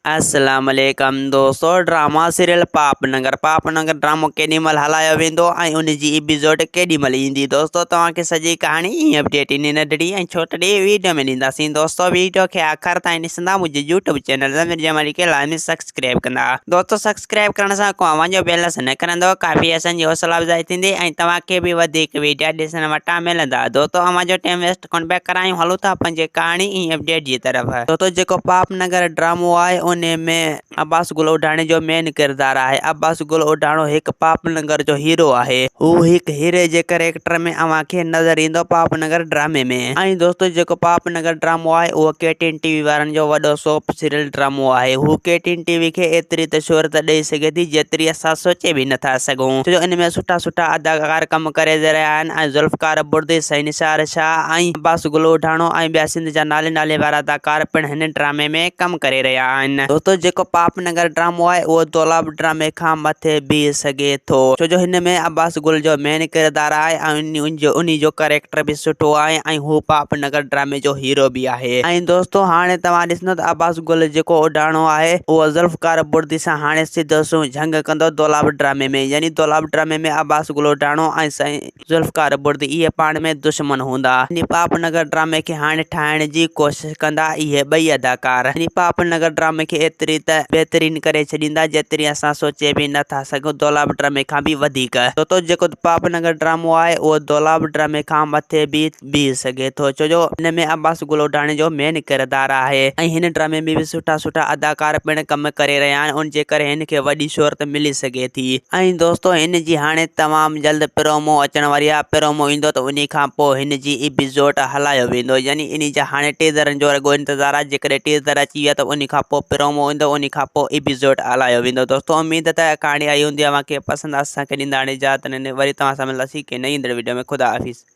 السلام عليڪم دوستو ڊراما سيريل پاپ ننگر پاپ ننگر ڊرامو ڪيڏي مھل ھلايو ويندو ۽ ان جي ايپيسوڊ ڪيڏي مھل ايندي دوستو توھان کي سڄي ڪھاڻي ۽ اپڊيٽ انھي ننڍڙي ۽ ڇوٽڙي ويڊيو ۾ ڏينداسين دوستو ويڊيو کي آخر تائين ڏسندا منھنجي يوٽيوب چينل ضمير جمالي کي لازمي سبسڪرائب ڪندا دوستو سبسڪرائب ڪرڻ سان ڪو اوھان جو بيلنس نه ڪرندو ڪافي اسان جي حوصلا افزائي ٿيندي ۽ توھان کي به وڌيڪ ويڊيا ڏسڻ وٽان ملندا دوستو اوھان جو ٽائيم ويسٽ ڪونه پيا ڪرايون هلون ٿا پنهنجي ڪهاڻي ۽ اپڊيٽ جي طرف. دوستو جيڪو پاپ نگر ڊرامو آهي انهي ۾ عباس گل اوڍاڻي جو مين ڪردار آهي عباس گل اوڍاڻو هڪ پاپ نگر جو هيرو آهي هو هڪ هيري جي ڪريڪٽر ۾ اوهان کي نظر ايندو پاپ نگر ڊرامي ۾. ۽ دوستو جيڪو پاپ نگر ڊرامو آهي اهو ڪي ٽين ٽي وي وارن جو وڏو سوپ سيريل ڊرامو آهي هو ڪي ٽين ٽي وي کي ايتري ته شهرت ڏئي سگهي ٿي جيتري اسان سوچي به نٿا سگهون ڇو جو ان ۾ سٺا سٺا اداڪار ڪم ڪري رهيا آهن ۽ ذوالفقار بڙدي، سائين نثار شاهه ۽ عباس گل اوڍاڻو ۽ ٻيا سنڌ جا نالي نالي وارا اداڪار پڻ هن ڊرامي ۾ ڪم ڪري رهيا آهن. دوستو جيڪو پاپ نگر ڊرامو آهي اهو دولاب ڊرامي کان مٿي بيهه سگهي ٿو ڇو جو هن ۾ عباس گل جو مين ڪردار آهي ۽ انهي جو ڪريڪٽر به سٺو آهي ۽ هو پاپ نگر ڊرامي جو هيرو به آهي ۽ دوستو هاڻي توهان ڏسندو ته عباس گل جيڪو اوڍاڻو آهي اهو ذوالفقار بڙدي سان هاڻي سڌو سنئون جنگ ڪندو دولاب ڊرامي ۾ يعني دولاب ڊرامي ۾ عباس گل اوڍاڻو ۽ سائين ذوالفقار بڙدي اهي پاڻ ۾ دشمن هوندا. يعني پاپ نگر ڊرامي کي هاڻي ٺاهڻ جي ڪوشش ڪندا اهي ٻئي اداڪار. يعني پاپ نگر ڊرامي کي ايتري ته بهترين ڪري ڇڏيندا جيتري اسان سوچي به نه ٿا سگهون دولاب ڊرامي کان به وڌيڪ. دوستو جيڪو پاپ نگر ڊرامو آهي اهو دولاب ڊرامي کان مٿي به بيهي سگهي ٿو ڇو جو هن ۾ عباس گل اوڍاڻي جو مين ڪردار آهي ۽ هن ڊرامي ۾ به سٺا سٺا اداڪار پڻ ڪم ڪري رهيا آهن ان جي ڪري هن کي وڏي شهرت ملي سگهي ٿي ۽ دوستو هن جي هاڻي تمام جلد پرومو اچڻ واري آهي پرومو ايندو ته انهي کان پوء هن جي ايپيسوڊ هلايو ويندو يعني انهي جا هاڻي ٽيزرن جو رڳو انتظار آهي جيڪڏهن ٽيزر اچي ويا ته انهي کان پوء پرومو ايندو انهي کان پوء ايپيسوڊ هلايو ويندو دوستو اميد ته ڪهاڻي آئي هوندي اوهان کي پسند اسان کي ڏيندا هاڻي اجازت وري توهان سان ملنداسين ڪنهن نئين ايندڙ وڊيو ۾ خدا حافظ.